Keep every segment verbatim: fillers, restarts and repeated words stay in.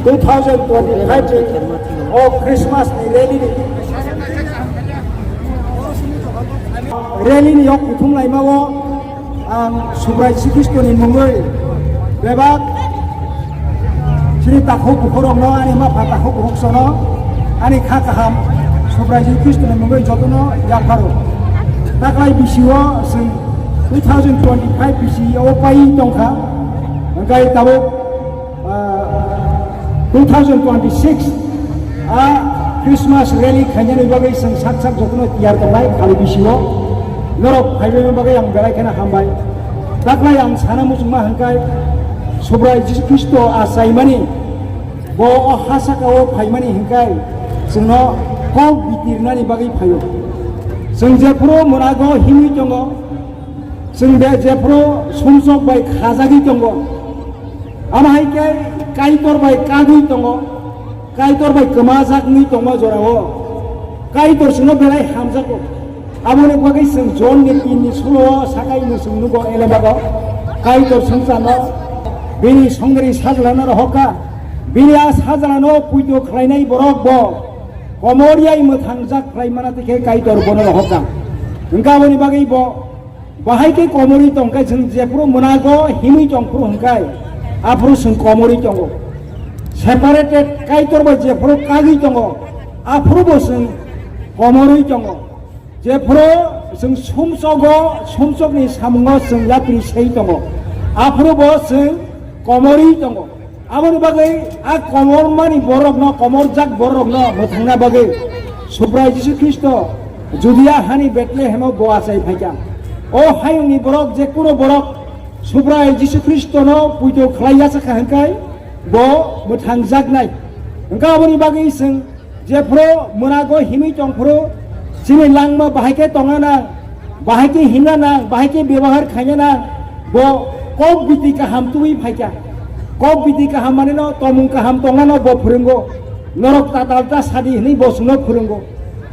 Two thousand twenty-five ni o Christmas ni rally ni, rally ni o kuthum laima o ang Subrai Jisu Khristo ni mungwi bebak chini takhuk bukhurokno, ani mapha takhuk bukhuksono ani kha kaham Subrai Jisu Khristo ni mungwi jotono yapharo. Taklai bisio chwng two thousand twenty-five bisi o pai tongkha, hwnkhe tabuk two thousand twenty-six a Christmas rally khainani bagwi chwng sak sak jotono tiyar tongnai, khali bisio norok phaibaima bagwi ang belai kheno hambai. Taklai ang sana muchungma hwnkhe Subrai Jisu Khristo achaimani, bo o ha saka o phaimani hwnkhe chwngno kok bitirnani bagwi phaio. Chwng jephuru mwnago himwi tongo, chwng de jephuru sumsok bai khajagwi tongo, amo hai khe Kaitor bai kagwi tongo, Kaitor bai kwmajak wngwi tongma jorao Kaitor chwngno belai hamjago. Aboni bagwi chwng Jon ni tin ni sulo o sakai no chwng nugo elembago, Kaitor swngcharno bini songri sajlano rohorkha, bini a sajlano puito khlainai borok bo komor yai mwthangjak khlai mana tei khe Kaitor bono rohorkha. Hwnkhe aboni bagwi bo bahai khe komorwi tongkhe, chwng jephuru mwnago himwi tongphuru hwnkhe aphuru chwng komorwi tongo. Separated Kaitor bai jephuru kagwi tongo, aphuru bo chwng komorwi tongo. Jephuru chwng sumsogo, sumsokni samungo chwng yapri sei tongo, aphuru bo chwng komorwi tongo. Aboni bagwi a komormani borokno, komorjak borokno mwthangna bagwi Subrai Jisu Khristo Judia hani Bethlehemo bo achai phaikha. O hayungni borok, je kuno borok Subrai Jisu Khristono puito khlai ya sakha hwnkhe bo mwthangjaknai. Hwnkhe aboni bagwi chwng jephuru mwnago himwi tongphuru, chini langma bahai khe tongna nang, bahai khe himna nang, bahai khe bebohar khaina nang, bo kok biti kaham tubui phaikha. Kok biti kaham maneno tomung kaham tongnano bo phwrwngo. Norok tatal ta sadi hwnwi bo chwngno phwrwngo.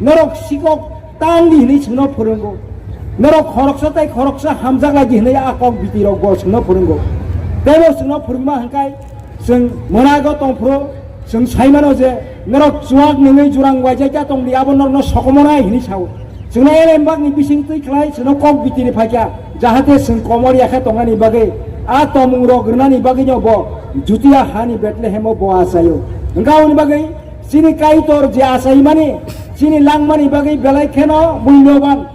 Norok sikok tang di hwnwi chwngno phwrwngo. Norok khoroksa tei khoroksa hamjak lai di hwnwi a kok biti rok bo chwngno phwrwngo. Tei bo chwngno phwrwngma hwnkhe chwng mwnago tongphuru chwng saimano je norok chuak nungwi jurang waijak ya tong di, abo norokno sokomornai hwnwi sao. Chwngno elembakni bising twi khlai chwngno kok biti ri phaikha, jahate chwng komor ya khe tongnani bagwi, a tomung rok rwnani bagwino bo Judia hani Bethlehemo bo achaio. Hwnkhe aboni bagwi chini Kaitor je achaimani, chini langmani bagwi belai kheno mulyoban.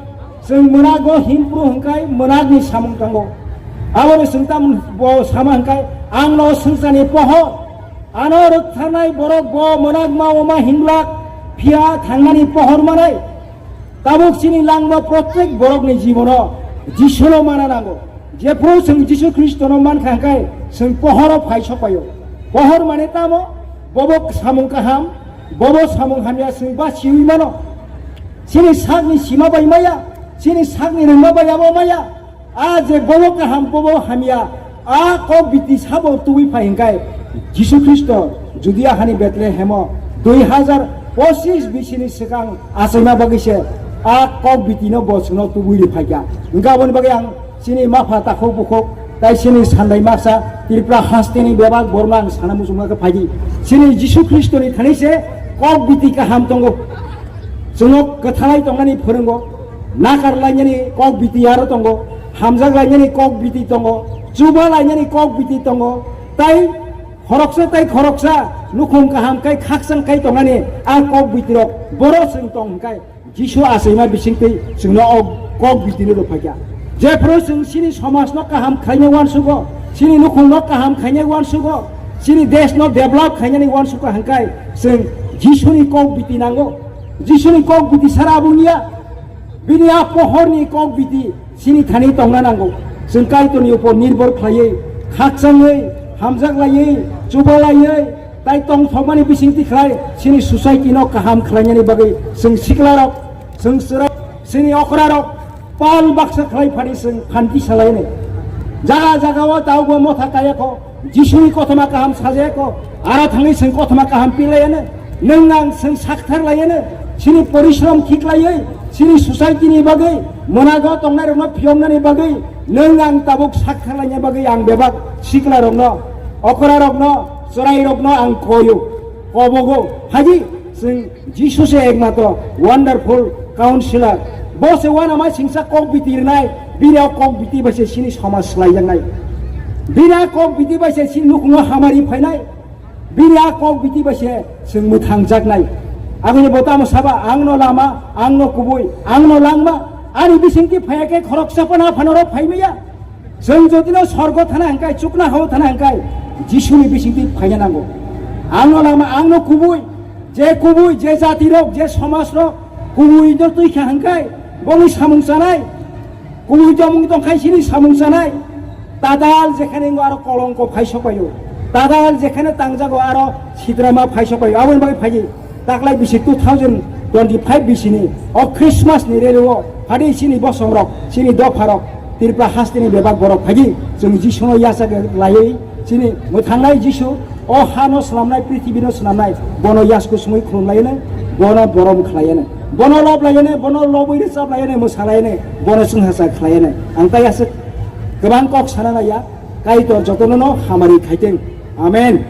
Chwng mwnago himphru hwnkhe mwnakni samung tongo. Aboni chwng tamo bo sama hwnkhe, "Ang no swngcharni pohor, ano rwktharnai borok bo mwnakma wngma hinglak, phiya thangnani pohor manai." Tabuk chini langma protek borokni jibono Jisuno mana nango. Jephru chwng Jisu Khristono mankha hwnkhe chwng pohoro phai sokpaio. Pohor mane tamo? Bobo samung kaham, bobo samung hamya chwng basiui mano. Chini sakni sima bai maya, chini sakni rwngma bai abo maya. A je bobo kaham, bobo hamya, a kok biti sabo tubui phai hwnkhe Jisu Khristo Judia hani Bethlehemo dui hazar pochis bisini swkang achaima bagwi se a kok bitino bo chwngno tubui ri phaikha. Hwnkhe aboni bagwi ang chini mapha takhuk bukhuk tai chini sandai masa Tripura hasteni bebak borokno ang sana muchungma khe phaidi. Chini Jisu Khristoni thani se kok biti kaham tongo. Chwngno kwthalai tongnani phwrwngo, nakar lainani kok biti aro tongo, hamjak lainani kok biti tongo, chuba lainani kok biti tongo, tai khoroksa tai khoroksa nukhung kaham kai khakchang kai tongnani a kok biti rok boro chwng tong hwnkhe Jisu achaima bisingtwi chwngno o kok bitino rw phaikha. Jephru chwng chini somajno kaham khaina uansugo, chini nukhungno kaham khaina uansugo, chini deshno develop khainani uansugo hwnkhe chwng Jisuni kok biti nango. Jisuni kok biti sara abo wngya, bini a pohorni kok biti chini thani tongna nango. Chwng Kaitorni upor nirbhor khlaiwi, khakchangwi, hamjak laiwi, chuba laiwi, tai tongthokmani bisingtwi khlai chini society no kaham khlainani bagwi chwng siklarok, chwng chwrai, chini okrarok pal baksa khlai phani chwng phanti salaini. Jaga jaga o tabukbo motha kaya kho, Jisuni kothoma kaham sajaya kho, aro thangwi chwng kothoma kaham pilaiano. Nwng ang chwng sakthar laiano, chini porishrom thik laiwi, chini society ni bagwi, mwnago tongnai rokno phiyoknani bagwi, nwng ang tabuk sakthar laina bagwi ang bebak sikla rokno, okra rokno, Chwrairokno ang koyo, kobogo, phaidi, chwng Jisu se ekmatro wonderful counselor. Bo se uanama singsa kok bitirnai, bini a kok biti bai se chini somaj swlaijaknai. Bini a kok biti bai se chini nukhungo hamari phainai, bini a kok biti bai se chwng mwthangjaknai. Aboni bo tamo saba, angno lama, angno kubui, angno langma, ani bisingtwi phaiya khe khoroksa phano aphano rok phaimaya. Chwng jotino sorgo thana hwnkhe, chukna hao thana hwnkhe, Jisuni bisingtwi phaina nango. Angno lama, angno kubui, je kubui, je jatirok, je somajrok kubui no twi kha hwnkhe, bongni samung chanai, kubui tomung tongkhai sini samung chanai. Tadal jekhane ngo aro kolongko phai sokpaio, tadal jekhane tangjago aro sitrama phai sokpaio, aboni bagwi phaidi. Taklai bisi two thousand twenty five bisini o Christmas ni rally o phaidi chini bosongrok, chini dopharok, Tripura hasteni bebak borok phaidi chwng Jisuno yachak laiwi chini mwthangnai Jisu o hano swnamnai, prithibino swnamnai, bono yasku sungwi khulumlaiyano, bono borom khlaiyano, bono lob laiyano, bono lobwi rwchap laiyano, mwsa laiyano, bono chwngsacha khlaiyano. Ang tai aswk kwbang kok sana laiya, Kaitor jotono no hamari khaiteng. Amen.